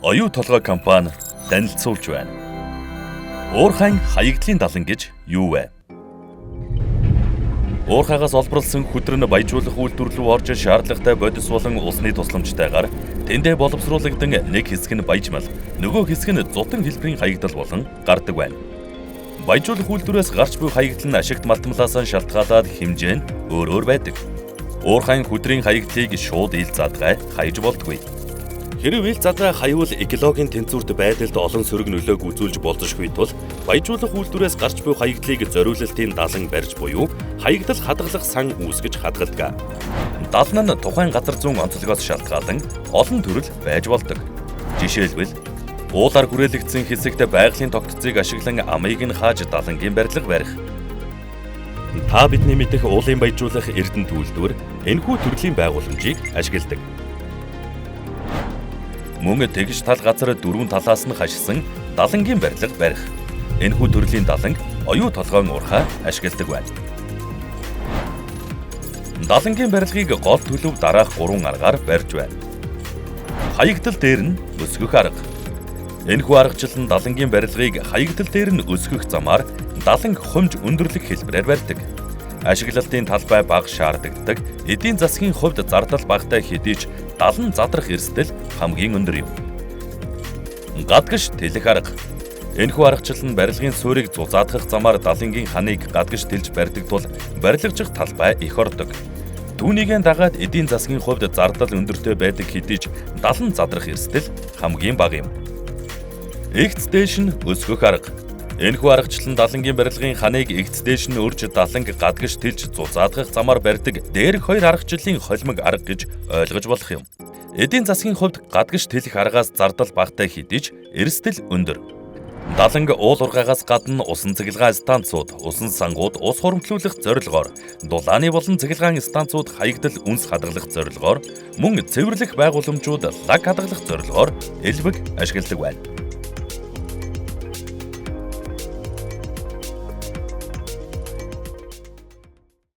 Оюу толгой компани танилцуулж байна. Уурхайн хаягдлын далан гэж юу вэ? Уурхаагаас олборлосон хүдрэн баяжуулах үйлдвэр рүү орж шаардлагатай бодис болон усны тусламжтайгаар тэндээ боловсруулагдан нэг хэсэг нь баяжмал, нөгөө хэсэг нь зутан хэлбэрийн хаягдал болон гардаг байна. Баяжуулах үйлдвэрээс гарч буй хаягдал нь ашигт малтмалаас шалтгаалаад хэмжээ нь өөр өөр байдаг. Уурхайн хүдрийн хаягдлыг шууд ил задгай хаяж болдгүй. Хэрв ил задгай хаявал экологийн тэнцвэрт байдалд олон сөрөг нөлөөг үзүүлж болзошгүй тул баяжуулах үйлдвэрээс гарч буй хаягдлыг зориулалтын далан барьж буюу хаягдал хадгалах сан үүсгэж хадгалдаг. Далан нь тухайн газар зүүн онцлогоос шалтгаалan олон төрөл байж болдог. Жишээлбэл, уулаар хүрээлэгдсэн хэсэгт байгалийн тогтцыг ашиглан амыг нь хааж далангийн барилга барих. Та бидний мэдэх уулын баяжуулах Эрдэнэт үйлдвэр энэхүү төрлийн байгууламжийг ашигладаг. Мөн тэгш тал газар дөрвөн талаас нь хашсан далангийн барилга барих. Энэхүү төрлийн даланг оюу толгойн уурхай ашигладаг байна. Далангийн барилгыг гол төлөв дараах гурван аргаар барьж байна. Хаягдал дээр нь өсгөх арга. Энэхүү аргачлал нь далангийн барилгыг хаягдал дээр нь өсгөх замаар даланг хумж өндөрлөх хэлбэрээр барьдаг. Ашиглалтын талбай бага шаардлагатай, эдийн засгийн хувьд зардал багатай хэдий ч далан задрах эрсдэл хамгийн өндөр юм. Гадагш тэлэх арга. Энэхүү аргачлал нь барилгын суурийг зузаадах замаар далангийн ханыг гадагш тэлж барьдаг тул барилгачих талбай их ордог. Түүнийг дагаад эдийн засгийн хувьд зардал өндөртэй байдаг хэдий ч далан задрах эрсдэл хамгийн бага юм. Эгц дээш нь өсгөх арга. Энэхүү аргачлал нь далангийн барилгын ханыг эгц дээш нь өрж даланг гадагш тэлж зузаадах замаар барьдаг дээрх хоёр аргачлалын холимог арга гэж ойлгож болох юм. Эдийн засгийн хувьд гадагш тэлэх аргаас зардал багатай хэдий ч эрсдэл өндөр. Даланг уул уурхайгаас гадна усан цахилгаан станцууд, усан сангууд ус хуримтлуулах зорилгоор, дулааны болон цахилгаан станцууд хаягдал үнс хадгалах зорилгоор, мөн цэвэрлэх байгууламжууд лаг хадгалах зорилгоор элбэг ашигладаг байна.